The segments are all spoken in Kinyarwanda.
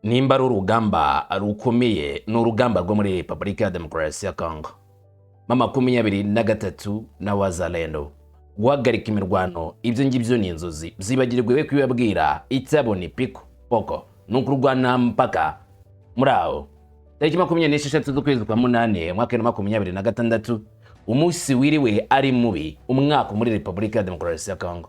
Nimba ari urugamba rukomeye, ni urugamba rwo muri Repubulika ya Demokarasi ya Congo, M23 na Wazalendo. Guhagarika imirwano, ibyo ngibyo ni inzozi, byibagirwe, we kubibabwira icyabona ipiko poko ni ukurwana mpaka muri aho. Tariki 26 z'ukwezi kwa munani, umwaka wa 2026, umunsi wiriwe ari mubi umwaka muri Repubulika ya Demokarasi ya Congo.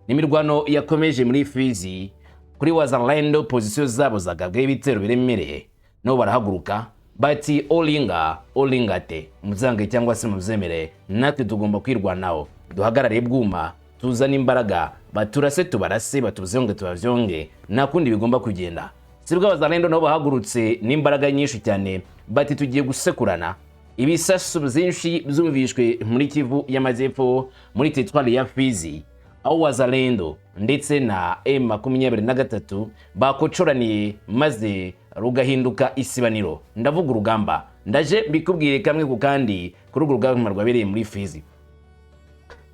Ni imirwano yakomeje muri Fizi kuri Wazalendo, position zabo zagabweho ibitero biremereye, nabo barahaguruka bati: "Olinga olingate, muzange cyangwa se mubyemere, natwe tugomba kwirwanaho, duhagarare bwuma, tuzane imbaraga, baturase tubarase, batubyonge tubabyonge, nta kundi bigomba kugenda." Sibwo Abazalendo nabo bahagurutse n'imbaraga nyinshi cyane, bati: "Tugiye gusekurana." Ibisasu byinshi byumvishwe muri Kivu y'Amajyepfo, muri teritwari ya Fizi, aho Wazalendo ndetse na M23 bakocoraniye maze rugahinduka isibaniro. Ndavuga urugamba, ndaje mbikubwire kamwe ku kandi kuri urwo rugamba rwabereye muri Fizi.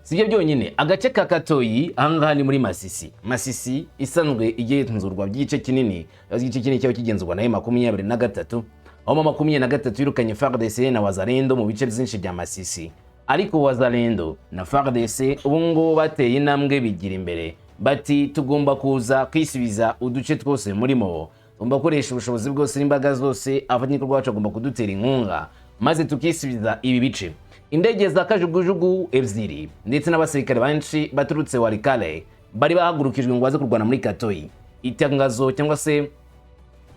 Sibyo byonyine, agace ka Katoyi, ahangaha ni muri Masisi. Masisi isanzwe igenzurwa by'igice kinini, igice kinini cyaba kigenzurwa na M23, aho M23 yirukanye FARDC na Wazalendo mu bice byinshi bya Masisi. Ariko Wazalendo na FARDC ubu ngubu bateye intambwe bigira imbere, bati: "Tugomba kuza kwisubiza uduce twose murimo, tugomba gukoresha ubushobozi bwose n'imbaraga zose, abafatanyabikorwa bacu bagomba kudutera inkunga maze tukisubiza ibi bice." Indege za kajugujugu ebyiri ndetse n'abasirikare benshi baturutse Walikale bari bahagurukijwe ngo baze kurwana muri Katoyi. Itangazo cyangwa se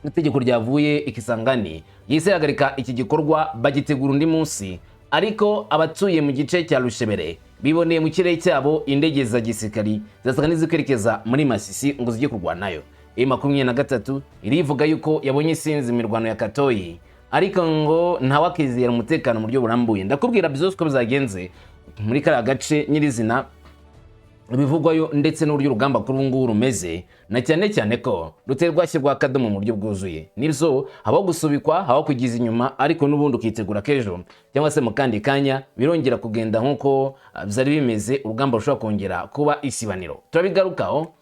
itegeko ryavuye i Kisangani yise ihagarika iki gikorwa, bagitegura undi munsi. Ariko abatuye mu gice cya Rushebere biboneye mu kirere cyabo indege za gisirikari zasaga n'izikwerekeza muri Masisi ngo zijye kurwanayo. M23 irivuga yuko yabonye isinzi imirwano ya Katoyi, ariko ngo ntawakizera umutekano mu buryo burambuye. Ndakubwira byose uko byagenze muri kariya gace nyirizina, ibivugwayo ndetse n'uburyo urugamba kuri ubu ngubu rumeze, na cyane cyane ko rutari rwashyirwa akadomo mu buryo bwuzuye. Nibyo, habaho gusubikwa, habaho kugeza inyuma, ariko n'ubundi ukitegura k'ejo cyangwa se mu kandi kanya birongera kugenda nk'uko byari bimeze, urugamba rushobora kongera kuba isibaniro. Turabigarukaho.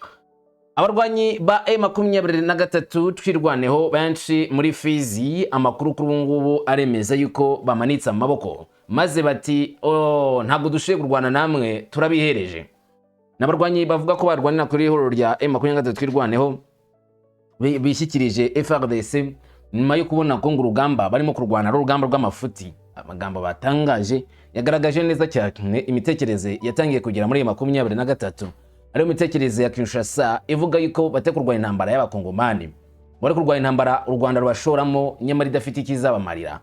Abarwanyi ba M23 Twirwaneho benshi muri Fizi, amakuru kuri ubu ngubu aremeza yuko bamanitse amaboko maze bati: "Oh, ntabwo dushoboye kurwana namwe, turabihereje." N'abarwanyi bavuga ko barwanira kuri ihuriro rya M23 Twirwaneho bishyikirije FARDC nyuma yo kubona ko ngo urugamba barimo kurwana ari urugamba rw'amafuti. Amagambo batangaje yagaragaje neza cyane imitekerereze yatangiye kugera muri 23, ariyo mitekerereze ya Kinshasa ivuga yuko batari kurwanya intambara y'Abakongomani, bari kurwanya intambara u Rwanda rubashoramo nyamara idafite ikizabamarira.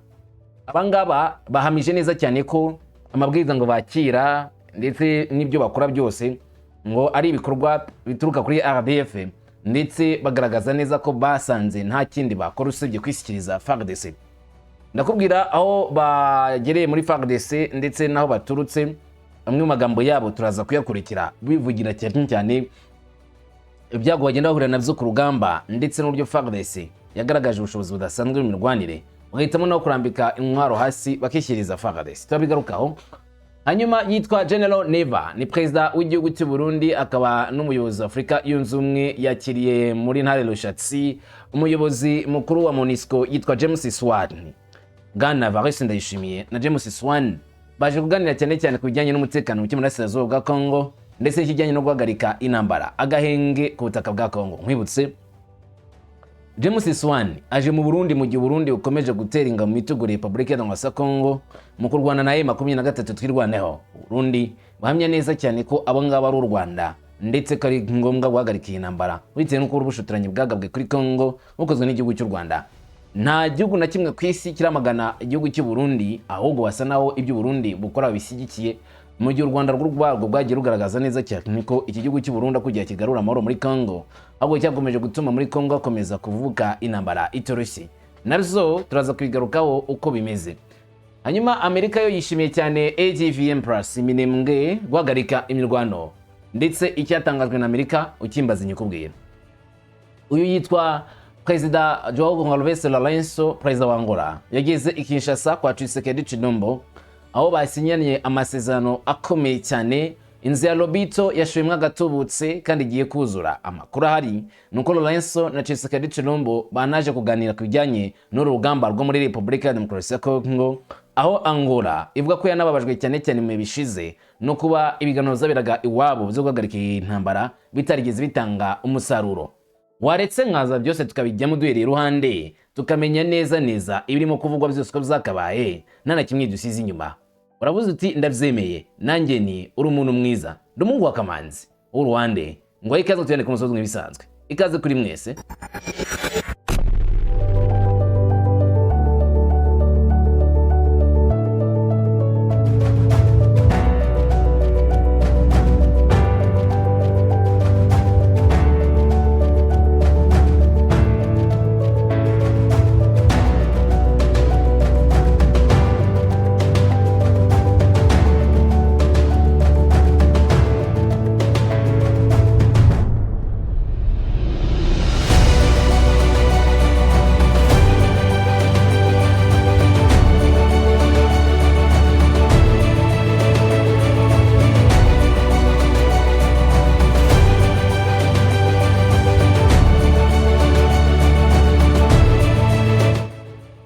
Abangaba bahamije neza cyane ko amabwiriza ngo bakira ndetse n'ibyo bakora byose ngo ari ibikorwa bituruka kuri RDF, ndetse bagaragaza neza ko basanze nta kindi bakora usibye kwishyikiriza FARDC. Ndakubwira aho bagereye muri FARDC ndetse n'aho baturutse. Amwe mu magambo yabo turaza kuyakurikira, bivugira cyane cyane ibyago bagenda bahurira nabyo ku rugamba, ndetse n'uburyo FARDC yagaragaje ubushobozi budasanzwe mu mirwanire, bagahitamo no kurambika intwaro hasi bakishyiriza FARDC. Turabigarukaho. Hanyuma yitwa General Neva, ni perezida w'igihugu cy'u Burundi akaba n'umuyobozi wa Afurika Yunze Ubumwe. Yakiriye muri Ntare Rushatsi umuyobozi mukuru wa MONUSCO yitwa James Swan. Bwana Evariste Ndayishimiye na James Swan baje kuganira cyane cyane ku bijyanye n'umutekano muke mu burasirazuba bwa Congo, ndetse n'ikijyanye no guhagarika intambara, agahenge ku butaka bwa Congo. Nkwibutse, James Swan aje mu Burundi mu gihe Burundi bukomeje gutera ingabo mu bitugu Repubulika ya Demokarasi ya Congo mu kurwana na M23 Twirwaneho. Burundi buhamya neza cyane ko abo ngabo ari u Rwanda, ndetse ko ari ngombwa guhagarika iyi ntambara bitewe n'uko ubushotoranyi bwagabwe kuri Congo bukozwe n'igihugu cy'u Rwanda. Nta gihugu na kimwe ku isi kiramagana igihugu cy'u Burundi, ahubwo basa naho ibyo Burundi bukora bishyigikiye, mu gihe u Rwanda rwo rwarwo rwagiye rugaragaza neza cyane ko iki gihugu cy'u Burundi kugira kigarura amahoro muri Congo, ahubwo cyakomeje gutuma muri Congo hakomeza kuvuka intambara itoroshye. Nabyo turaza kubigarukaho uko bimeze. Hanyuma Amerika yo yishimiye cyane ADVM Plus Minembwe guhagarika imirwano, ndetse icyatangajwe na Amerika ukimbaza nyikubwira. Uyu yitwa Perezida Joao Gonçalves Lourenço, perezida wa Angola, yageze i Kinshasa kwa Tshisekedi Tshilombo, aho basinyanye amasezerano akomeye cyane. Inzu ya Lobito yashoyemo agatubutse kandi igiye kuzura. Amakuru ahari ni uko Lourenço na Tshisekedi Tshilombo banaje kuganira ku bijyanye n'uru rugamba rwo muri Repubulika ya Demokarasi ya Kongo, aho Angola ivuga ko yanababajwe cyane cyane mu bihe bishize no kuba ibiganiro byaberaga iwabo byo guhagarika iyi ntambara bitarigeze bitanga umusaruro. Waretse nkaza byose tukabijyamo duhereye iruhande, tukamenya neza neza ibirimo kuvugwa byose uko byakabaye, nta na kimwe dusize inyuma. Urabuze uti ndabyemeye, nanjye ni uri umuntu mwiza, ndi umuhungu wa Kamanzi w'uruhande ngo ikaze tuyane ku musozi nk'ibisanzwe. Ikaze kuri mwese.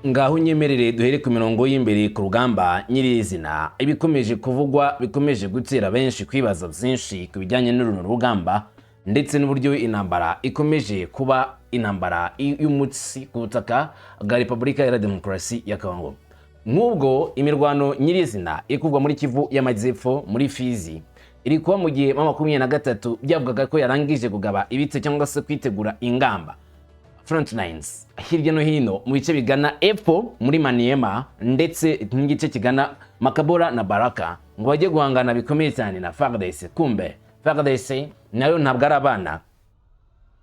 Ngaho unyemerere duhere ku mirongo y'imbere ku rugamba nyirizina. Ibikomeje kuvugwa bikomeje gutera benshi kwibaza byinshi ku bijyanye n'uru rugamba ndetse n'uburyo intambara ikomeje kuba intambara y'umutsi ku butaka bwa Repubulika ya Demokarasi ya Kongo. Nk'ubwo imirwano nyirizina iri kuvugwa muri Kivu y'Amajyepfo muri Fizi iri kuba mu gihe M23 byavugaga ko yarangije kugaba ibitse cyangwa se kwitegura ingamba front lines hirya no hino mu bice bigana epfo muri Maniema ndetse n'igice kigana Makabora na Baraka, ngo bajye guhangana bikomeye cyane na FARDC. Kumbe FARDC nayo ntabwo ari abana,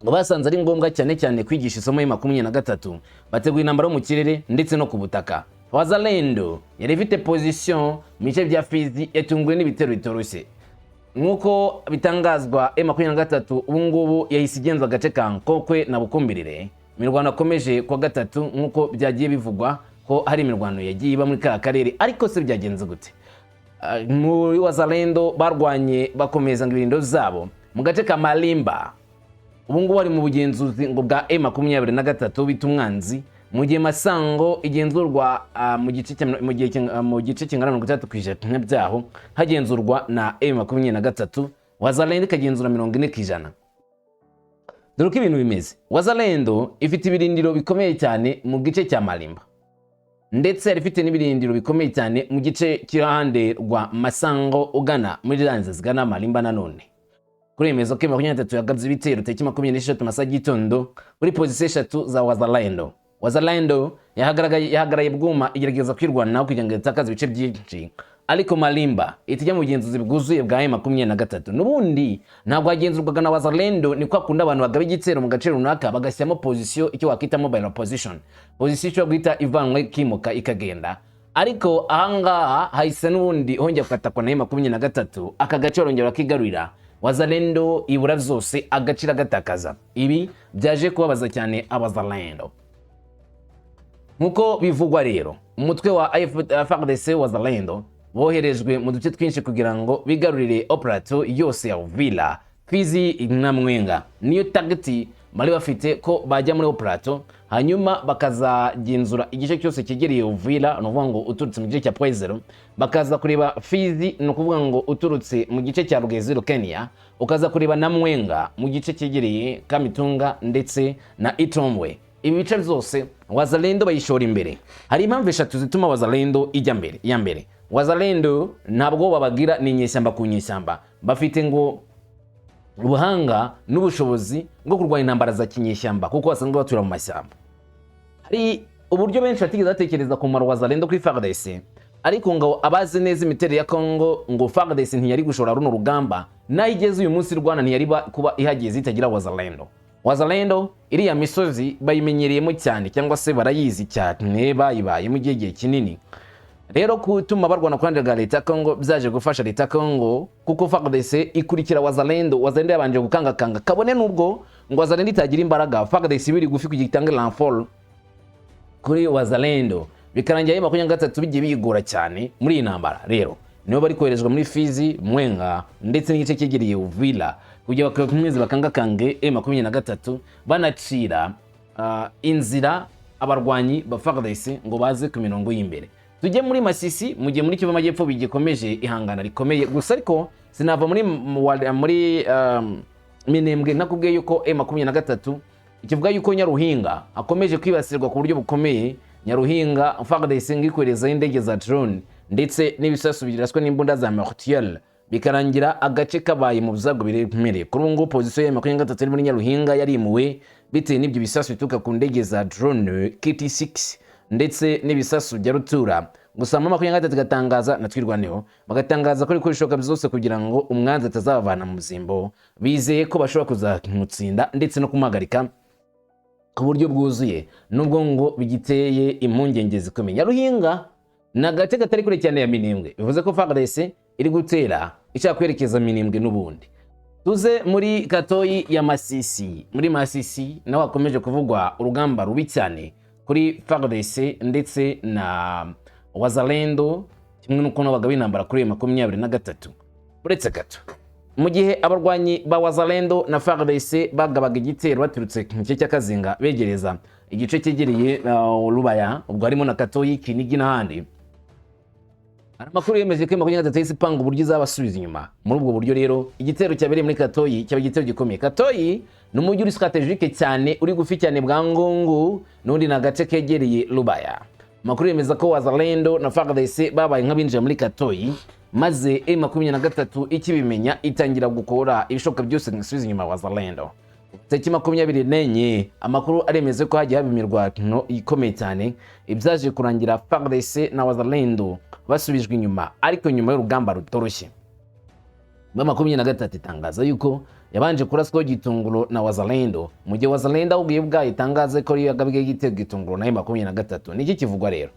ngo basanze ari ngombwa cyane cyane kwigisha isomo ya 23, bateguye intambara mu kirere ndetse no ku butaka. Wazalendo yari ifite position mu bice bya Fizi, yatunguwe n'ibitero bitoroshye nk'uko bitangazwa. M23 ubu ngubu yahise igenza agace ka Nkokwe na Bukumbirire. Imirwano akomeje kuwa gatatu nk'uko byagiye bivugwa ko hari imirwano yagiye iba muri kariya karere, ariko se byagenze gute? Muri Wazalendo barwanye bakomeza ngo ibirindo zabo mu gace ka Malimba ubu ngubu bari mu bugenzuzi ngo bwa M23 bita umwanzi, mu gihe Masango igenzurwa mu gice kingana 60% byaho hagenzurwa na M23, Wazalendo ikagenzura 40%. Dore uko ibintu bimeze. Wazalendo ifite ibirindiro bikomeye cyane mu gice cya Malimba, ndetse yari ifite n'ibirindiro bikomeye cyane mu gice cy'iruhande rwa Masango ugana muri lanze zigana Malimba. Nanone kuri remezo ko 23 yagabye ibitero tariki 26 masaha y'igitondo kuri pozisiyo eshatu za Wazalendo. Wazalendo yahagararaye bwuma igerageza kwirwanaho kugira ngo itakaze ibice byinshi, ariko Malimba itijya mu bugenzuzi bwuzuye bwa M23. N'ubundi ntabwo hagenzurwaga na Wazalendo, ni kwa kundi abantu bagaba igitero mu gace runaka bagashyiramo position, icyo wakita mobile position, position ishobora guhita ivanwa ikimuka ikagenda. Ariko ahangaha hahise n'ubundi hongera gukatakwa na M23, aka gace barongera bakigarurira. Wazalendo ibura byose, agaciro agatakaza. Ibi byaje kubabaza cyane Abazalendo. Nkuko bivugwa rero, umutwe wa FARDC Wazalendo boherejwe mu duce twinshi kugira ngo bigarurire operato yose ya Uvira, Fizi na Mwenga. Niyo target bari bafite, ko bajya muri operato hanyuma bakazagenzura igice cyose cyegereye Uvira, ni ukuvuga ngo uturutse mu gice cya Point Zero bakaza kureba Fizi, ni ukuvuga ngo uturutse mu gice cya Rugezero Kenya, ukaza kureba na Mwenga mu gice cyegereye Kamitunga ndetse na Itombwe. Ibi bice byose Wazalendo bayishora imbere. Hari impamvu eshatu zituma Wazalendo ijya mbere. Iya mbere, Wazalendo ntabwo babagira ni inyeshyamba ku nyeshyamba, bafite ngo ubuhanga n'ubushobozi bwo kurwanya intambara za kinyeshyamba kuko basanzwe batura mu mashyamba. Hari uburyo benshi batigeze batekereza ku mumaro Wazalendo kuri FARDC, ariko ngo abazi neza imiterere ya Congo ngo FARDC ntiyari gushora runo rugamba, naho igeze uyu munsi rwana ntiyari kuba ihageze itagira Wazalendo. Wazalendo iriya misozi bayimenyereyemo cyane cyangwa se barayizi cyane, bayibayemo igihe kinini. Rero kutuma barwana ku ruhande rwa leta ya Congo byaje gufasha leta ya Congo, kuko FARDC ikurikira Wazalendo. Wazalendo yabanje gukangakanga, kabone nubwo ngo Wazalendo itagira imbaraga, FARDC biri gufi kugira itange renfort kuri Wazalendo, bikarangira ayo 23 bigiye bigora cyane muri iyi ntambara. Rero Nibo bari koherezwa muri Fizi, Mwenga ndetse n'igice cyegereye Uvira kugira bakomeze bakangakange M23, banacira inzira abarwanyi ba FARDC ngo baze ku mirongo y'imbere. Tujye muri Masisi, mu gihe muri Kivu Amajyepfo bigikomeje ihangana rikomeye gusa, ariko sinava muri Minembwe nakubwiye yuko M23 ikivuga yuko Nyaruhinga akomeje kwibasirwa ku buryo bukomeye. Nyaruhinga, FARDC ngikoherezaho indege za drone ndetse n'ibisasu biraswa n'imbunda za mortier, bikarangira agace kabaye mu byago biremereye. Kuri ubu ngubu position ya 23 iri muri Nyaruhinga yarimuwe bitewe n'ibyo bisasu bituruka ku ndege za drone KT6 ndetse n'ibisasu bya rutura. Gusa mu 23 igatangaza na Twirwaneho bagatangaza ko ibikoresho bishoboka byose kugira ngo umwanzi atazabavana mu zimbo, bizeye ko bashobora kuzamutsinda ndetse no kumuhagarika ku buryo bwuzuye, nubwo ngo bigiteye impungenge zikomeye. Nyaruhinga ni agace katari kure cyane ya Minembwe, bivuze ko FARDC iri gutera ishaka kwerekeza Minembwe n'ubundi. Tuze muri Katoyi ya Masisi. Muri Masisi naho hakomeje kuvugwa urugamba rubi cyane kuri FARDC ndetse na Wazalendo, kimwe n'uko nabo bagaba intambara kuri iyo 23. Uretse gato, mu gihe abarwanyi ba Wazalendo na FARDC bagabaga igitero baturutse mu gice cy'Akazinga begereza igice cyegereye Rubaya, ubwo harimo na Katoyi, Kinigi n'ahandi, hari amakuru yemeje ko 23 yahise ipanga uburyo izabasubiza inyuma. Muri ubwo buryo rero, igitero cyabereye muri Katoyi cyaba igitero gikomeye. Katoyi ni umujyi uri stratégique cyane, uri gufi cyane bwa Ngungu, n'undi ni agace kegereye Rubaya. Amakuru yemeza ko Wazalendo na FARDC babaye nk'abinjira muri Katoyi, maze M23 ikibimenya itangira gukora ibishoboka byose ngo isubize inyuma Wazalendo. Tariki 24, amakuru aremeza ko hagiye haba imirwano ikomeye cyane, ibyaje kurangira FARDC na Wazalendo basubijwe inyuma, ariko nyuma y'urugamba rutoroshye. 23 itangaza yuko yabanje kuraswaho gitunguro na Wazalendo, mu gihe Wazalendo ahubwo ubwayo itangaza ko ariyo yagabwe igitego gitunguro na 23. Niki kivugwa rero?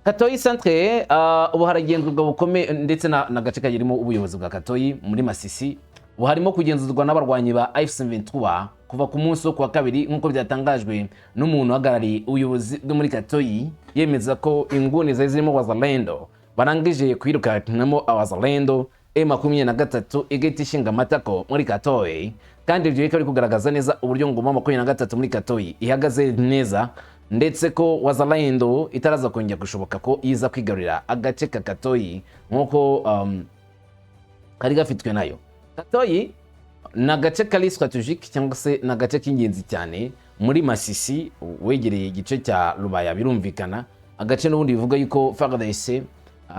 Katoyi centre ubu haragenzurwa bukomeye, ndetse na gace kagirimo ubuyobozi bwa Katoyi muri Masisi, ubu harimo kugenzurwa n'abarwanyi ba AFC M23 kuva ku munsi wo kuwa kabiri, nk'uko byatangajwe n'umuntu uhagarariye ubuyobozi bwo muri Katoyi, yemeza ko inguni zari zirimo Wazalendo barangije kwirukanamo Abazalendo, M23 igahita ishinga amatako muri Katoyi. Kandi ibyo bikaba biri kugaragaza neza uburyo ngoma 23 muri Katoyi ihagaze neza, ndetse ko Wazalendo itaraza kongera gushoboka ko iza kwigarurira agace ka Katoyi nk'uko kari gafitwe nayo. Katoyi ni agace kari stratégique, cyangwa se ni agace k'ingenzi cyane muri Masisi, wegereye igice cya Rubaya. Birumvikana agace n'ubundi bivuga yuko FARDC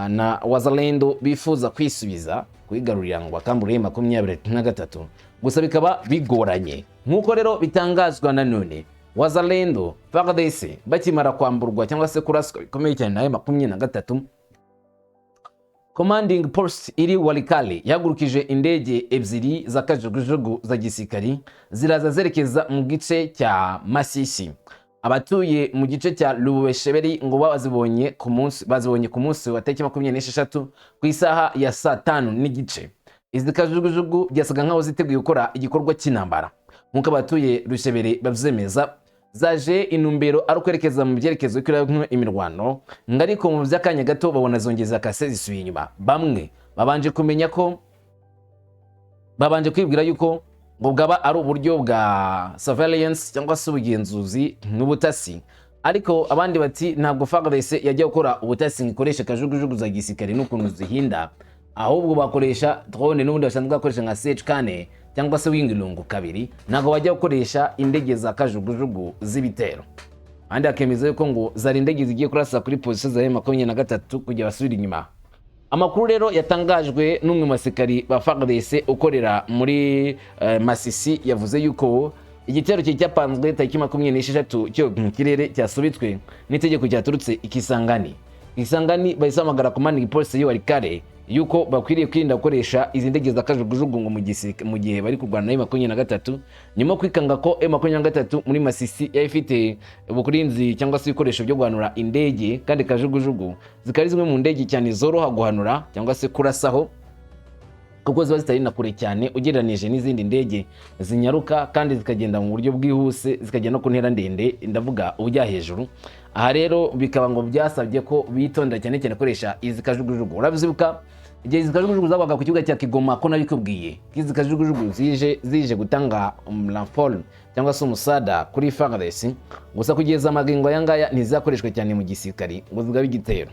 na Wazalendo bifuza kwisubiza, kwigarurira ngo bakambure 23, gusa bikaba bigoranye. Nk'uko rero bitangazwa nanone, Wazalendo, FARDC bakimara kwamburwa cyangwa se kuraswa bikomeye cyane na 23, Commanding Post iri Walikale yahagurukije indege ebyiri za kajugujugu za gisirikari, ziraza zerekeza mu gice cya Masisi. Abatuye mu gice cya Ruwesheberi ngo bazibonye ku munsi wa tariki 26 ku isaha ya saa 5:30. Izi kajugujugu byasaga nkaho ziteguye gukora igikorwa cy'intambara, nk'uko abatuye Rushebere babyemeza. Zaje intumbero ari ukwerekeza mu byerekezo by'uko imirwano ngo, ariko mu by'akanya gato babona zongeza kase zisubiye inyuma. Bamwe babanje kumenya ko babanje kwibwira yuko ngo bwaba ari uburyo bwa surveillance cyangwa se ubugenzuzi n'ubutasi, ariko abandi bati ntabwo FARDC yajya gukora ubutasi ngo ikoreshe kajugujugu za gisirikare n'ukuntu zihinda, ahubwo bakoresha drone n'ubundi basanzwe bakoresha nka CH4 cyangwa se Wing Loong 2, ntabwo bajya gukoresha indege za kajugujugu z'ibitero. Abandi bakemeza yuko ngo zari indege zigiye kurasa kuri position za 23 kugira basubire inyuma. Amakuru rero yatangajwe n'umwe mu basirikari ba FARDC ukorera muri Masisi yavuze yuko igitero cye cyapanzwe tariki 26 cyo mu kirere cyasubitswe n'itegeko cyaturutse i Kisangani. Kisangani bahise bahamagara commanding post y'Walikale yuko bakwiriye kwirinda gukoresha izi ndege za kajugujugu ngo mu gihe bari kurwana na 23, nyuma yo kwikanga ko M23 muri Masisi yari ifite uburinzi cyangwa se ibikoresho byo guhanura indege, kandi kajugujugu zikaba ari zimwe mu ndege cyane zoroha guhanura cyangwa se kurasaho. Kuko ziba zitari na kure cyane ugereranije n'izindi ndege zinyaruka kandi zikagenda mu buryo bwihuse, zikagenda no ku ntera ndende, ndavuga ujya hejuru. Aha rero bikaba ngo byasabye ko bitonda cyane cyane koresha izi kajugujugu. Urabyibuka igihe izi kajugujugu zagwaga ku kibuga cya Kigoma, ko nabikubwiye ko izi kajugujugu zije gutanga renfort cyangwa se umusada kuri FARDC. Gusa kugeza amagingo aya ngaya ntizakoreshwa cyane mu gisirikari ngo zigabe igitero.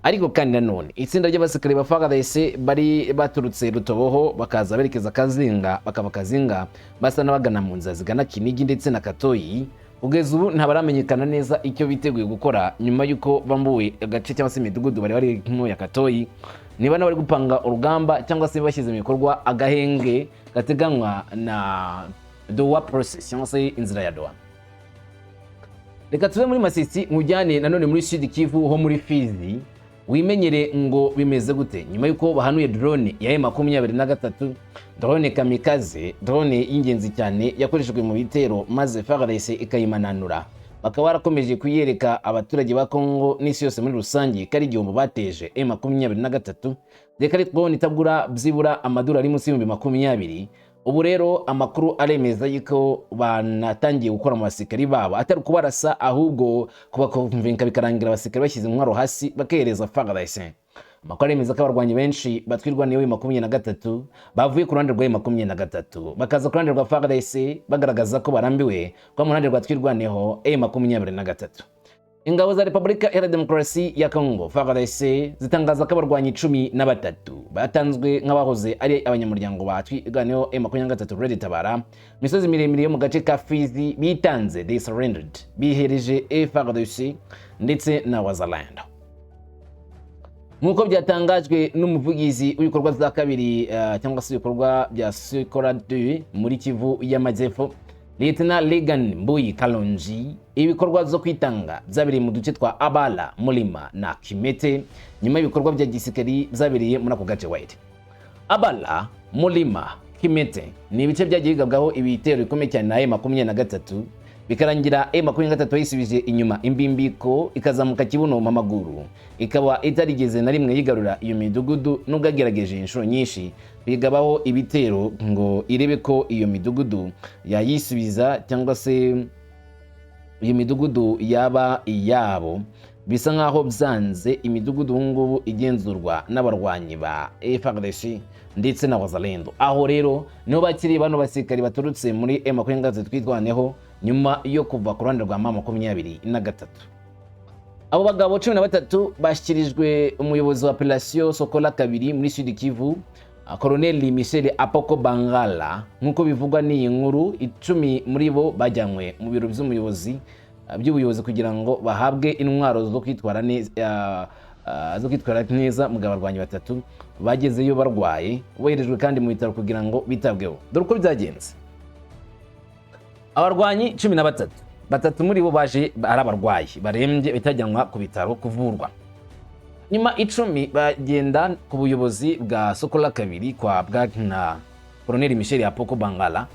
Ariko kandi nanone itsinda ry'abasirikare ba FARDC bari baturutse Rutoboho, bakaza berekeza Kazinga, bakava Kazinga basa n'abagana mu nzira zigana Kinigi ndetse na Katoyi. Kugeza ubu ntabaramenyekana neza icyo biteguye gukora nyuma y'uko bambuwe agace cyangwa se imidugudu bari barimo ya Katoyi, niba nabo bari gupanga urugamba cyangwa se bashyize mu bikorwa agahenge gateganywa na Doha Process cyangwa se inzira ya Doha. Reka tuve muri Masisi, nkujyane nanone muri Sud Kivu ho muri Fizi, wimenyere ngo bimeze gute nyuma y'uko bahanuye drone ya M23, drone kamikaze, drone y'ingenzi cyane yakoreshejwe mu bitero maze FARDC ikayimananura, bakaba barakomeje kuyereka abaturage ba Congo n'isi yose muri rusange ko ari igihombo bateje M23. Reka ari drone itagura byibura amadolari munsi y'20,000. Ubu rero amakuru aremeza yuko banatangiye gukora mu basirikari babo, atari ukubarasa ahubwo kubakonvinka, bikarangira abasirikari bashyize intwaro hasi bakehereza FARDC. Amakuru aremeza ko abarwanyi benshi batwirwaneho 23 bavuye ku ruhande rwa 23 bakaza ku ruhande rwa FARDC, bagaragaza ko barambiwe kuba mu ruhande rwa Twirwaneho 23. Ingabo za Repubulika Iharanira Demokarasi ya Congo, FARDC, zitangaza ko abarwanyi 13 batanzwe nk'abahoze ari abanyamuryango ba Twirwaneho M23 Red Tabara misozi miremire yo mu gace ka Fizi bitanze, they surrendered, bihereje FARDC ndetse na Wazalendo, nk'uko byatangajwe n'umuvugizi w'ibikorwa bya kabiri cyangwa se ibikorwa bya Sokola 2 muri Kivu y'Amajyepfo, Lieutenant Regan Mbuyi Kalonji. Ibikorwa byo kwitanga byabereye mu duce twa Abala, Mulima na Kimete, nyuma y'ibikorwa bya gisirikari byabereye muri ako gace. White Abala, Mulima, Kimete ni ibice byagiye bigabwaho ibitero bikomeye cyane na M23, bikarangira M23 yisubije inyuma imbimbiko, ikazamuka kibuno mu maguru, ikaba itarigeze na rimwe yigarura iyo midugudu, nubwo yagerageje inshuro nyinshi bigabaho ibitero ngo irebe ko iyo midugudu yayisubiza cyangwa se iyo midugudu yaba iyabo. Bisa nkaho byanze. Imidugudu ubu ngubu igenzurwa n'abarwanyi ba FARDC ndetse na Wazalendo. Aho rero niho bakiriye bano basirikari baturutse muri M23 Twirwaneho nyuma yo kuva ku ruhande rwa M23. Abo bagabo 13 bashyikirijwe umuyobozi wa operation Sokola 2 muri Sud Kivu, Colonel Michel Apoko Bangala. Nk'uko bivugwa n'iyi nkuru, 10 muri bo bajyanywe mu biro by'umuyobozi by'ubuyobozi kugira ngo bahabwe intwaro zo kwitwara neza, mu abarwanyi batatu bagezeyo barwaye boherejwe kandi mu bitaro kugira ngo bitabweho. Dore uko byagenze: abarwanyi 13, batatu muri bo baje ari abarwayi barembye bitajyanwa ku bitaro kuvurwa, nyuma 10 bagenda ku buyobozi bwa Sokola 2 kwa bwana Colonel Michel Apoko Bangala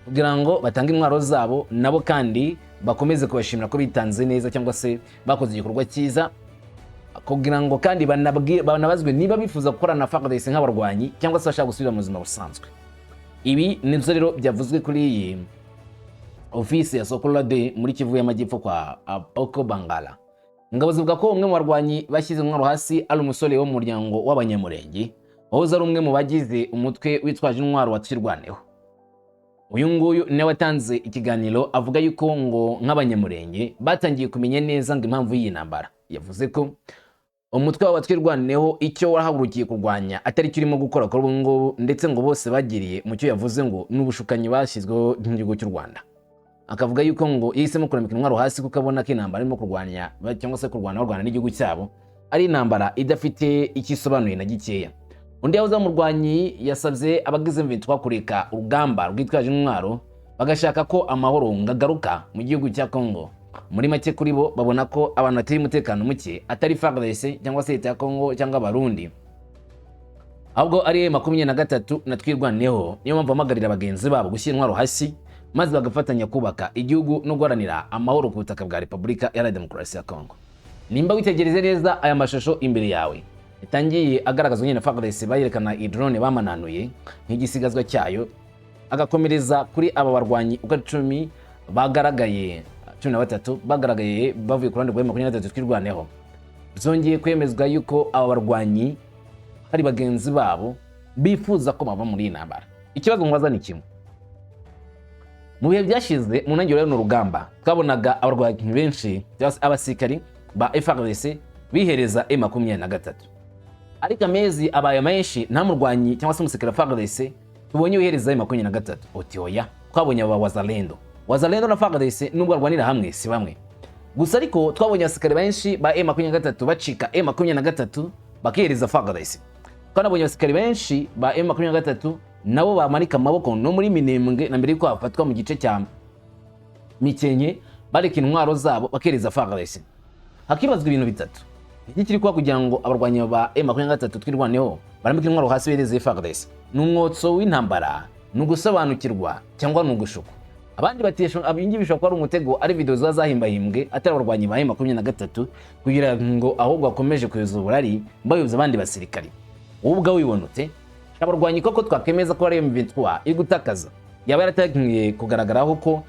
kugira ngo batange intwaro zabo, nabo kandi bakomeze kubashimira ko bitanze neza cyangwa se bakoze igikorwa cyiza, kugira ngo kandi banabazwe niba bifuza gukorana na FARDC nk'abarwanyi cyangwa se bashaka gusubira mu buzima busanzwe. Ibi nibyo rero byavuzwe kuri iyi ofisi ya Sokola 2 muri Kivu y'Amajyepfo kwa Apoko Bangala. Ingabo zivuga ko umwe mu barwanyi bashyize intwaro hasi ari umusore wo mu muryango w'Abanyamurenge wahoze ari umwe mu bagize umutwe witwaje intwaro wa Twirwaneho. Uyu nguyu niwe watanze ikiganiro avuga yuko ngo nk'Abanyamurenge batangiye kumenya neza ngo impamvu y'iyi ntambara. Yavuze ko umutwe w'Abatwirwaneho icyo wahagurukiye kurwanya atari cyo urimo gukora kuri ubu ngubu, ndetse ngo bose bagiriye mu cyo yavuze ngo ni ubushukanyi bashyizweho n'igihugu cy'u Rwanda. Akavuga yuko ngo yahisemo kurambika intwaro hasi kuko abona ko intambara irimo kurwanya cyangwa se kurwana barwana n'igihugu cyabo ari intambara idafite icyo isobanuye na gikeya. Undi yahoze ari umurwanyi yasabye abagize M23 kureka urugamba rwitwaje intwaro, bagashaka ko amahoro ngagaruka mu gihugu cya Congo. Muri make, kuri bo babona ko abantu bateye umutekano muke atari FARDC cyangwa se leta ya Congo cyangwa Abarundi, ahubwo ari 23 na Twirwaneho. Niyo mpamvu bahamagarira bagenzi babo gushyira intwaro hasi maze bagafatanya kubaka igihugu no guharanira amahoro ku butaka bwa Repubulika Iharanira Demokarasi ya Congo. Nimba witegereze neza aya mashusho imbere yawe. Yatangiye agaragazwa nyine na FARDC, bayerekana iyi drone bamananuye nk'igisigazwa cyayo, agakomereza kuri aba barwanyi uko ari 10 bagaragaye, 13 bagaragaye bavuye ku ruhande rwa 23 Twirwaneho. Byongeye kwemezwa yuko aba barwanyi hari bagenzi babo bifuza ko bava muri iyi ntambara. Ikibazo mubaza ni kimwe: mu bihe byashize, mu ntangiriro y'uruno rugamba, twabonaga abarwanyi benshi cyangwa se abasirikari ba FARDC bihereza M23, ariko amezi abaye menshi nta murwanyi cyangwa se umusirikare wa FARDC tubonye wihereza M23. Uti oya, twabonye aba Wazalendo. Wazalendo na FARDC, nubwo barwanira hamwe, si bamwe gusa, ariko twabonye abasirikare benshi ba M23 bacika M23 bakihereza FARDC. Twanabonye abasirikare benshi ba M23 nabo bamanika amaboko no muri Minembwe, na mbere yuko hafatwa mu gice cya Mikenke, bareka intwaro zabo bakereza FARDC. Hakibazwa ibintu bitatu: iki kiri kuba kugira ngo abarwanyi ba M23 Twirwaneho barambike intwaro hasi bereze FARDC? Ni umwotso w'intambara, ni ugusobanukirwa, cyangwa ni ugushukwa? Abandi batesha ibingibi bishobora kuba ari umutego, ari video ziba zahimbahimbwe, atari abarwanyi ba M23, kugira ngo ahubwo bakomeje kuyoza uburari bayoboza abandi basirikari. Wowe ubwawe wibona ute? Abarwanyi koko twakemeza ko ari M23 iri gutakaza yaba yaratangiye kugaragaraho ko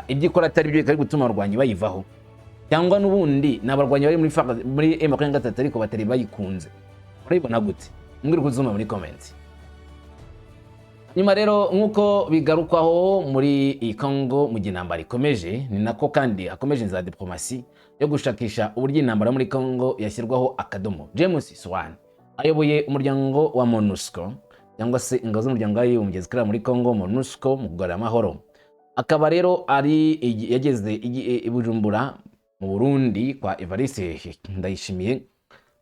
ibyo ikora atari byo, bikari gutuma abarwanyi bayivaho, cyangwa n'ubundi ni abarwanyi bari muri M23 ariko batari bayikunze? Urabibona gute? Mbwira uko uzuma muri comment. Nyuma rero, nk'uko bigarukwaho muri iyi Congo, mu gihe intambara ikomeje, ni nako kandi hakomeje inzira ya diplomasi yo gushakisha uburyo intambara muri Congo yashyirwaho akadomo. James Swan ayoboye umuryango wa MONUSCO, cyangwa se ingabo z'umuryango w'abibumbye zikorera muri Congo, MONUSCO, mu kugarura amahoro, akaba rero ari yageze i Bujumbura mu Burundi kwa Evariste Ndayishimiye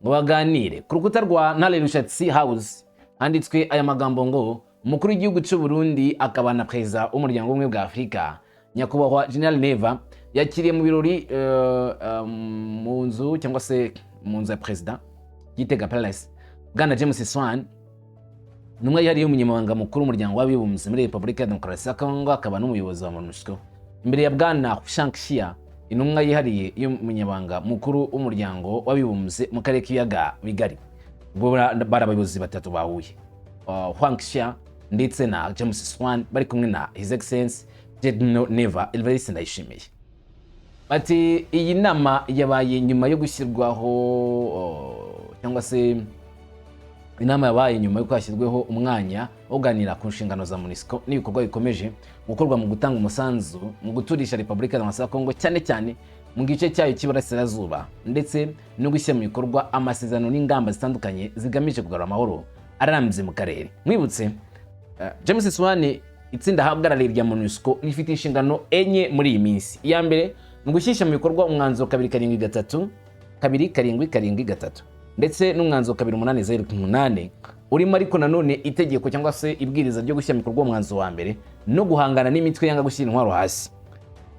ngo baganire. Ku rukuta rwa Ntare Rushatsi House handitswe aya magambo ngo: "Umukuru w'igihugu cy'u Burundi akaba na perezida w'umuryango w'ubumwe bwa Afurika, Nyakubahwa General Neva, yakiriye mu birori mu nzu, cyangwa se mu nzu ya perezida Gitega Palace, Bwana James Swan, intumwa yihariye y'umunyamabanga mukuru w'umuryango w'abibumbye muri Repubulika ya Demokarasi ya Kongo akaba n'umuyobozi wa MONUSCO, imbere ya Bwana Shank Shia, intumwa yihariye y'umunyamabanga mukuru w'umuryango w'abibumbye mu karere k'ibiyaga bigari." Ubwo bari abayobozi batatu bahuye, Huang Xia ndetse na James Swan bari kumwe na His Excellence General Neva Evariste Ndayishimiye. Bati iyi nama yabaye nyuma yo gushyirwaho cyangwa se inama yabaye nyuma y'uko hashyizweho umwanya wo kuganira ku nshingano za MONUSCO n'ibikorwa bikomeje gukorwa mu gutanga umusanzu mu guturisha Repubulika ya Demokarasi ya Kongo, cyane cyane mu gice cyayo cy'iburasirazuba, ndetse no gushyira mu bikorwa amasezerano n'ingamba zitandukanye zigamije kugarura amahoro arambye mu karere. Mwibutse James Swan, itsinda ahagarariye rya MONUSCO rifite inshingano enye muri iyi minsi. Iya mbere ni ugushyisha mu bikorwa umwanzuro 273, 2773, ndetse n'umwanzuro 2808 urimo, ariko nanone itegeko cyangwa se ibwiriza ryo gushyira mu bikorwa umwanzuro wa mbere no guhangana n'imitwe yanga gushyira intwaro hasi.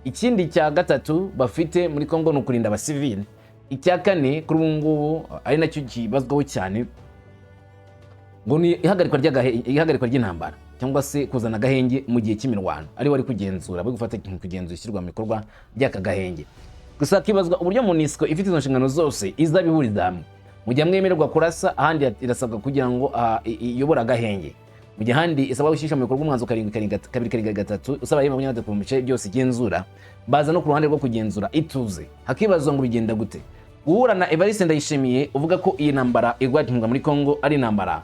Ikindi cya gatatu bafite muri Congo ni ukurinda abasivili. Icya kane kuri ubu ngubu, ari nacyo kibazwaho cyane, ngo ni ihagarikwa ry'intambara cyangwa se kuzana agahenge mu gihe cy'imirwano, ari wari kugenzura, bari gufata kugenzura ishyirwa mu bikorwa by'aka gahenge. Gusa hakibazwa uburyo MONUSCO ifite izo nshingano zose izabihuriza hamwe, mu gihe hamwe yemererwa kurasa, ahandi irasabwa kugira ngo iyobore agahenge, mu gihe ahandi isabwa gushyira mu bikorwa umwanzuro karindwi karindwi 273 usaba 23 mu bice byose igenzura, baza no ku ruhande rwo kugenzura ituze. Hakibazwa ngo bigenda gute guhura na Evariste Ndayishimiye uvuga ko iyi ntambara irwanirwa muri Congo ari intambara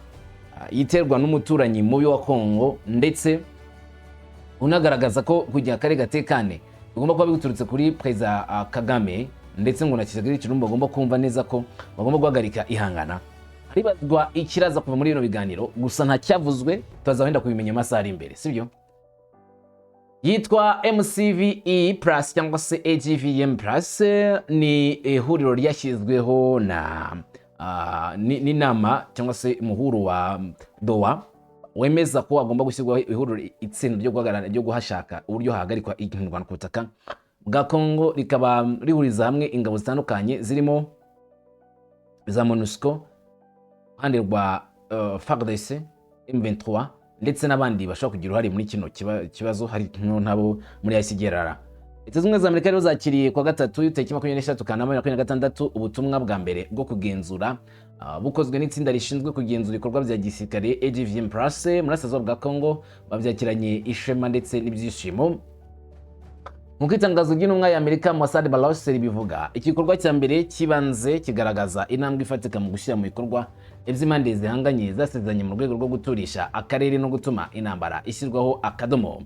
yiterwa n'umuturanyi mubi wa Congo, ndetse unagaragaza ko kugira akarere gatekane bigomba kuba biturutse kuri Perezida Kagame, ndetse ngo na Tshisekedi Tshilombo bagomba kumva neza ko bagomba guhagarika ihangana. Haribazwa ikiraza kuva muri bino biganiro, gusa nta cyavuzwe, tuzahenda kubimenya amasaha ari imbere, sibyo? Yitwa MCVE Plus cyangwa se AGVM Plus, ni ihuriro ryashyizweho na n'inama cyangwa se umuhuro wa Doha wemeza ko hagomba gushyirwaho ihuriro, itsinda ryo guhagarara, ryo guhashaka uburyo hahagarikwa imirwano ku butaka bwa Congo, rikaba rihuriza hamwe ingabo zitandukanye zirimo za MONUSCO, uruhande rwa FARDC, M23 ndetse n'abandi bashobora kugira uruhare muri kino kibazo, hari nabo muri ICGLR. Leta Zunze Ubumwe za Amerika rero zakiriye kuwa gatatu tariki 23 Kanama 2026 ubutumwa bwa mbere bwo kugenzura bukozwe n'itsinda rishinzwe kugenzura ibikorwa bya gisirikare AGVM Plus muri Burasirazuba bwa Congo. Babyakiranye ishema ndetse n'ibyishimo. Nk'uko itangazo ry'intumwa ya Amerika Massad Boulos ribivuga, iki gikorwa cya mbere kibanze kigaragaza intambwe ifatika mu gushyira mu bikorwa iby'impande zihanganye zasezeranye mu rwego rwo guturisha akarere no gutuma intambara ishyirwaho akadomo.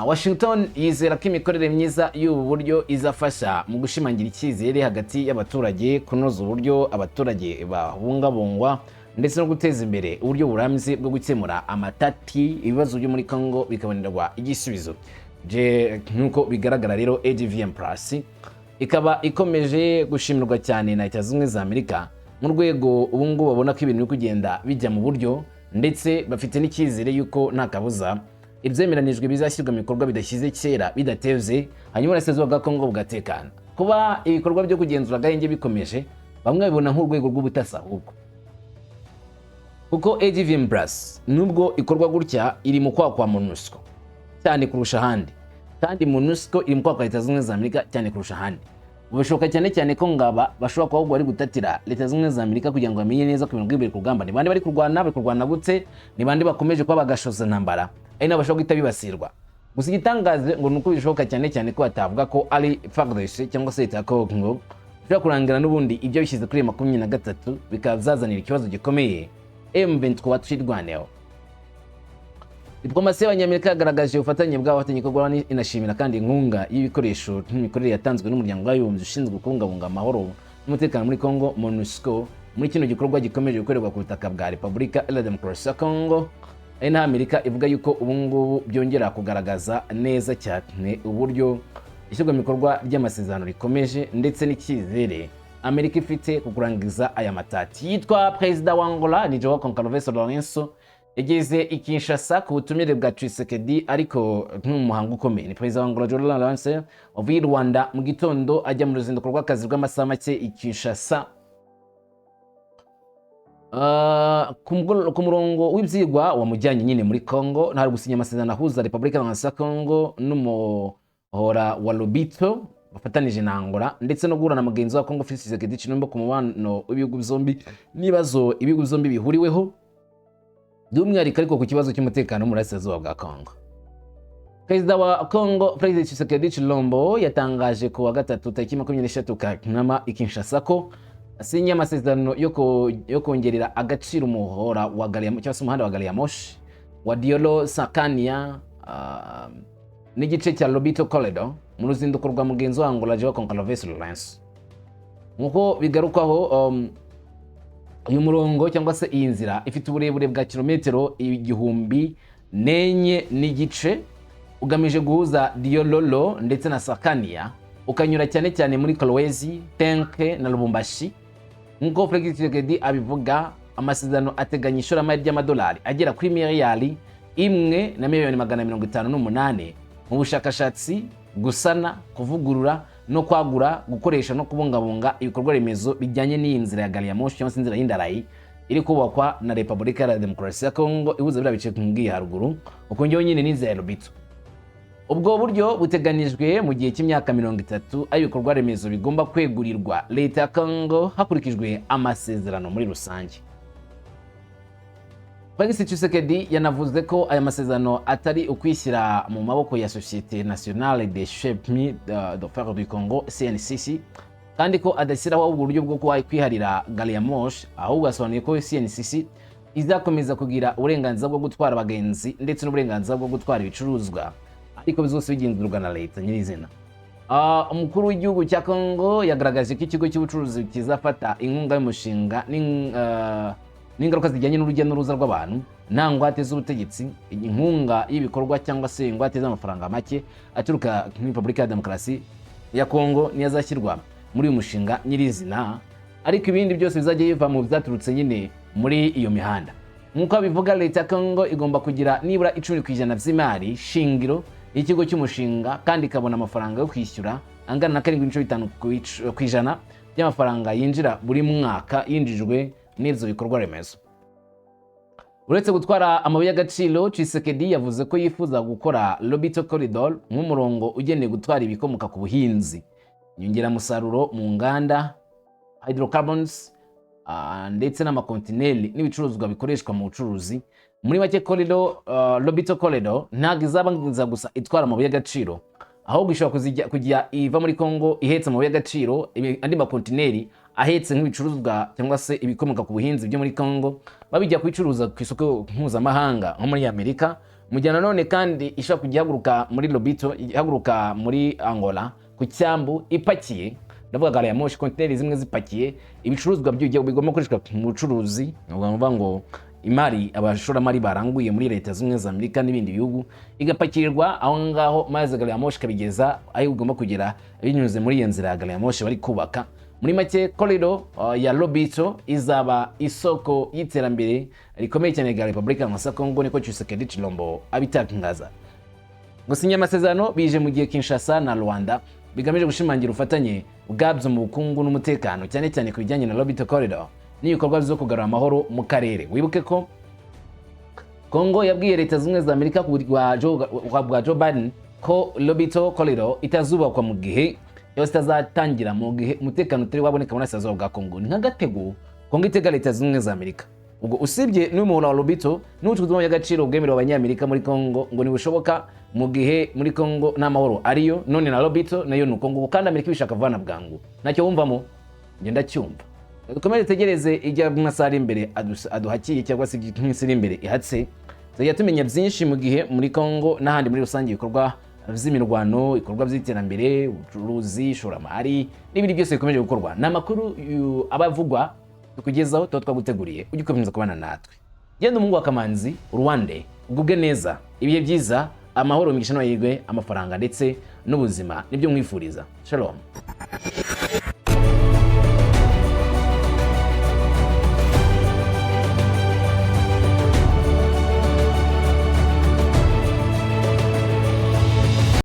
Washington yizera ko imikorere myiza y'ubu buryo izafasha mu gushimangira icyizere hagati y'abaturage, kunoza uburyo abaturage babungabungwa, ndetse no guteza imbere uburyo burambye bwo gukemura amatati, ibibazo byo muri Congo bikabonerwa igisubizo. Je nk'uko bigaragara rero, AGVM Plus ikaba ikomeje gushimirwa cyane na Leta Zunze Ubumwe za Amerika mu rwego ubu ngubu babona ko ibintu biri kugenda bijya mu buryo, ndetse bafite n'icyizere yuko nta kabuza ibyemeranijwe bizashyirwa mu bikorwa bidashyize kera bidatevye, hanyuma Uburasirazuba bwa Congo bugatekana. Kuba ibikorwa byo kugenzura agahenge bikomeje, bamwe babibona nk'urwego rw'ubutasi ahubwo, kuko AGVM Plus nubwo ikorwa gutya iri mu kwaha kwa MONUSCO cyane kurusha ahandi, kandi MONUSCO iri mu kwaha kwa Leta Zunze Ubumwe za Amerika cyane kurusha ahandi. Bishoboka cyane cyane ko ngaba bashobora kuba ahubwo bari gutatira Leta Zunze Ubumwe za Amerika kugira ngo bamenye neza ku bintu bw'imbere ku rugamba: ni bande bari kurwana, bari kurwana gute, ni bande bakomeje kuba bagashoza intambara, ari nabo bashobora guhita bibasirwa. Gusa igitangaje ngo ni uko bishoboka cyane cyane ko batavuga ko ari FARDC cyangwa se leta ya Congo bishobora kurangira n'ubundi ibyo bishyize kuri 23 bikaba byazanira ikibazo gikomeye M23 Twirwaneho. Diplomasi y'Abanyamerika yagaragaje ubufatanye bw'abafatanyabikorwa, inashimira kandi inkunga y'ibikoresho n'imikorere yatanzwe n'Umuryango w'Abibumbye ushinzwe kubungabunga amahoro n'umutekano muri Congo, MONUSCO, muri kino gikorwa gikomeje gukorerwa ku butaka bwa Repubulika Iharanira Demokarasi ya Congo. Ari naho Amerika ivuga yuko ubu ngubu byongera kugaragaza neza cyane uburyo ishyirwa mu bikorwa ry'amasezerano rikomeje, ndetse n'icyizere Amerika ifite ku kurangiza aya matati. Yitwa Perezida wa Angola ni Joao Goncalves Lourenço, yageze i Kinshasa ku butumire bwa Tshisekedi, ariko nk'umuhango ukomeye. Ni Perezida wa Angola Joao Lourenço wavuye i Rwanda mu gitondo ajya mu ruzinduko rw'akazi rw'amasaha make i Kinshasa. Ku murongo w'ibyigwa wamujyanye nyine muri Congo ntari gusinya amasezerano ahuza Repubulika ya Congo n'umuhora wa Lobito bafatanije na Angola, ndetse no guhura na mugenzi wa Congo Felix Tshisekedi Tshilombo ku mubano w'ibihugu byombi n'ibibazo ibihugu byombi bihuriweho, by'umwihariko ariko ku kibazo cy'umutekano mu burasirazuba bwa Congo. Perezida wa Congo Felix Tshisekedi Tshilombo yatangaje ku wa gatatu tariki 23 Kanama i Kinshasa ko asinye amasezerano yo kongerera agaciro umuhora wa gari ya cyangwa se umuhanda wa gari ya moshi wa Diolo Sakania n'igice cya Lobito Corridor mu ruzinduko rwa mugenzi wa Angola Joao Goncalves Lourenço. Nk'uko bigarukwaho, uyu murongo cyangwa se iyi nzira ifite uburebure bwa kilometero 1004.5, ugamije guhuza Diololo ndetse na Sakania, ukanyura cyane cyane muri Kolwezi, Tenke na Lubumbashi. Nk'uko Felix Tshisekedi abivuga, amasezerano ateganya ishoramari ry'amadolari agera kuri miliyari 1 na miliyoni 558 mu bushakashatsi, gusana, kuvugurura no kwagura, gukoresha no kubungabunga ibikorwa remezo bijyanye n'iyi nzira ya gari ya moshi cyangwa se inzira y'indarayi iri kubakwa na Repubulika ya Demokarasi ya Kongo, ihuza biriya bice nkubwiye haruguru, ukongeho nyine n'inzira ya Lobito. Ubwo buryo buteganijwe mu gihe cy'imyaka 30, aho ibikorwa remezo bigomba kwegurirwa leta ya Kongo hakurikijwe amasezerano muri rusange. Felix Tshisekedi yanavuze ko aya masezerano atari ukwishyira mu maboko ya Société Nationale des Chemins de Fer du Congo, CNCC, kandi ko adashyiraho uburyo bwo kuba kwiharira gari ya moshi. Ahubwo asobanuye ko CNCC izakomeza kugira uburenganzira bwo gutwara abagenzi ndetse n'uburenganzira bwo gutwara ibicuruzwa, ariko byose bigenzurwa na leta nyirizina. Umukuru w'igihugu cya Congo yagaragaje ko ikigo cy'ubucuruzi kizafata inkunga y'umushinga n'ingaruka zijyanye n'urujya n'uruza rw'abantu nta ngwate z'ubutegetsi, inkunga y'ibikorwa cyangwa se ingwate z'amafaranga make aturuka muri Repubulika ya Demokarasi ya Congo niyo azashyirwa muri uyu mushinga nyirizina, ariko ibindi byose bizajya biva mu byaturutse nyine muri iyo mihanda. Nk'uko abivuga, leta ya Congo igomba kugira nibura 10% by'imari shingiro y'ikigo cy'umushinga, kandi ikabona amafaranga yo kwishyura angana na 7.5% by'amafaranga yinjira buri mwaka yinjijwe n'ibyo bikorwa remezo. Uretse gutwara amabuye y'agaciro, Tshisekedi yavuze ko yifuza gukora Lobito Corridor nk'umurongo ugenewe gutwara ibikomoka ku buhinzi, inyongeramusaruro mu nganda, hydrocarbons, ndetse n'amakontineri n'ibicuruzwa bikoreshwa mu bucuruzi. Muri make, corridor, Lobito Corridor ntabwo izaba nziza gusa itwara amabuye y'agaciro, ahubwo ishobora kujya iva muri Congo ihetse amabuye y'agaciro, andi makontineri ahetse nk'ibicuruzwa cyangwa se ibikomoka ku buhinzi byo muri Congo, babijya kubicuruza ku isoko mpuzamahanga nko muri Amerika. Mu gihe nanone kandi ishobora kujya ihaguruka muri Lobito, ihaguruka muri Angola ku cyambu ipakiye, ndavuga gari ya moshi, kontineri zimwe zipakiye ibicuruzwa byo bigomba gukoreshwa mu bucuruzi. Ni ukuvuga ngo imari abashoramari baranguye muri Leta Zunze Ubumwe za Amerika n'ibindi bihugu igapakirirwa aho ngaho, maze gari ya moshi ikabigeza aho igomba kugera binyuze muri iyo nzira ya gari ya moshi bari kubaka. Muri make, corridor ya Lobito izaba isoko y'iterambere rikomeye cyane rya Repubulika ya Congo, niko Tshisekedi Tshilombo abitangaza. Gusinya amasezerano bije mu gihe Kinshasa na Rwanda bigamije gushimangira ubufatanye bwabyo mu bukungu n'umutekano, cyane cyane ku bijyanye na Lobito Corridor n'ibikorwa byo kugarura amahoro mu karere. Wibuke ko Congo yabwiye Leta Zunze Ubumwe za Amerika ku bwa Joe Biden ko Lobito Corridor itazubakwa mu gihe yose itazatangira mu gihe umutekano utari waboneka muri Burasirazuba bwa Congo. Ni nk'agatego Congo itega Leta Zunze Ubumwe za Amerika. Ubwo usibye n'umuhora wa Lobito n'ubucukuzi bw'amabuye y'agaciro bwemerewe Abanyamerika muri Congo, ngo ntibushoboka mu gihe muri Congo nta mahoro ariyo. None na Lobito nayo ni uko nguko, kandi Amerika ibishaka vuba na bwangu. Ntacyo wumvamo? Ngenda cyumva. Dukomeze dutegereze ijya mu masaha ari imbere aduhakiye, cyangwa se iminsi iri imbere ihatse, tuzajya tumenya byinshi mu gihe muri Congo n'ahandi muri rusange ibikorwa by'imirwano, ibikorwa by'iterambere, ubucuruzi, ishoramari n'ibindi byose bikomeje gukorwa. Ni amakuru aba avugwa tukugezaho, tuba twaguteguriye, ujye ukomeza kubana natwe. Genda umuhungu wa Kamanzi Rwande, ugubwe neza, ibihe byiza, amahoro, imigisha n'amahirwe, amafaranga ndetse n'ubuzima nibyo mwifuriza. Shalom.